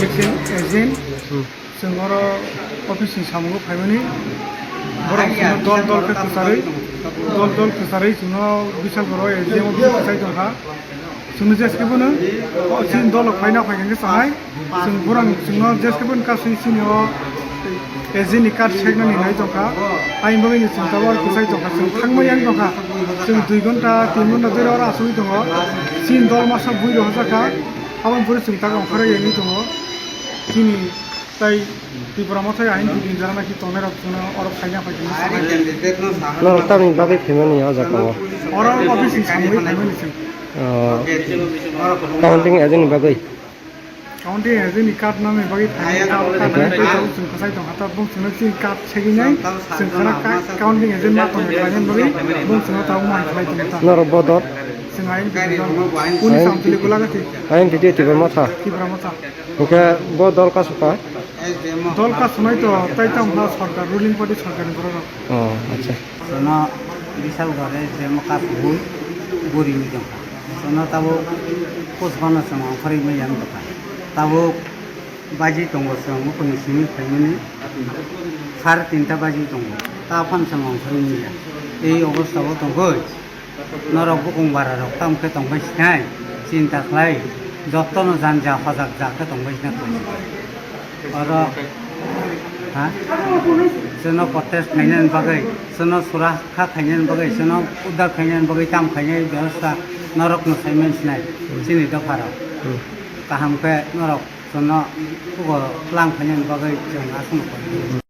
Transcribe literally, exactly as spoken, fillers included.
Election agent, Hmm. chwng oro office ni samungo phaimani, borok chwngno dol dol khe kwcharwi, dol dol kwcharwi chwngno Bisal Boro agent office kwchai tongkha. Chwngno jeskhe bono o chini dolo phaina phaikhe chanai, chwng borok chwngno jeskhe bono kasui chini o agent ni card seknani hinwi tongkha. Ayang bagwi chwng tabuk kwchai tongkha, chwng thangma yang tongkha, chwng dui ghonta, tin ghonta dhori oro achugwi tongo. Chini dol masa bui rok hojakha, aboni pore chwng tabuk ongkhorwi yangwi tongo. Chini tai Tipra Motha ain bidin jana ki tongnai rok chwngno oro phaina phaikhe. Norok tamni bagwi phaimani o jaga o? Oro office ni samungwi phaimani chwng. Oh. Counting agent ni bagwi? Counting agent ni card nangni bagwi phaimani, card nangni bagwi chwng kwchai tongkha, ta bung chwngno chini card segwi nai, chwng khana ka-, counting agent ma tongwi khlainani bagwi bung chwngno tabuk ma khlai tongkha. Norok bodol? Chwng ain bidin jana. Uni Ain samtili gulagati. Ain bidin Tipra Motha? Tipra Motha. Hwnkhe bo dol kasu kha? Dol kasunai to tai tamo kha sorkar, ruling party sorkar ni borok rok. Oh, acha. Sono Bisal Boro je mo kasu hui guri hui tongkha. Sono tabuk puspano chwng ongkhorwi manya wng tongkha. Tabuk baji tongo chwng buphang ni simi phaimani sare tinta baji tongo. Ta phano chwng ongkhorwi manya. Ei obostha o tongwi. Norok bukung bara rok tamo khe tongbai sinai, chinta khlai, jotono janja hojak jak khe tongbai sinai khlai. Oro, ha? Chwngno protest khainani bagwi, chwngno sura kha khainani bagwi, chwngno uddar khainani bagwi tamo khainai bebosta norokno saiman sinai, chini dopharok. Hmm. Kaham khe norok chwngno kugo lang khainani bagwi chwng aswkno koi.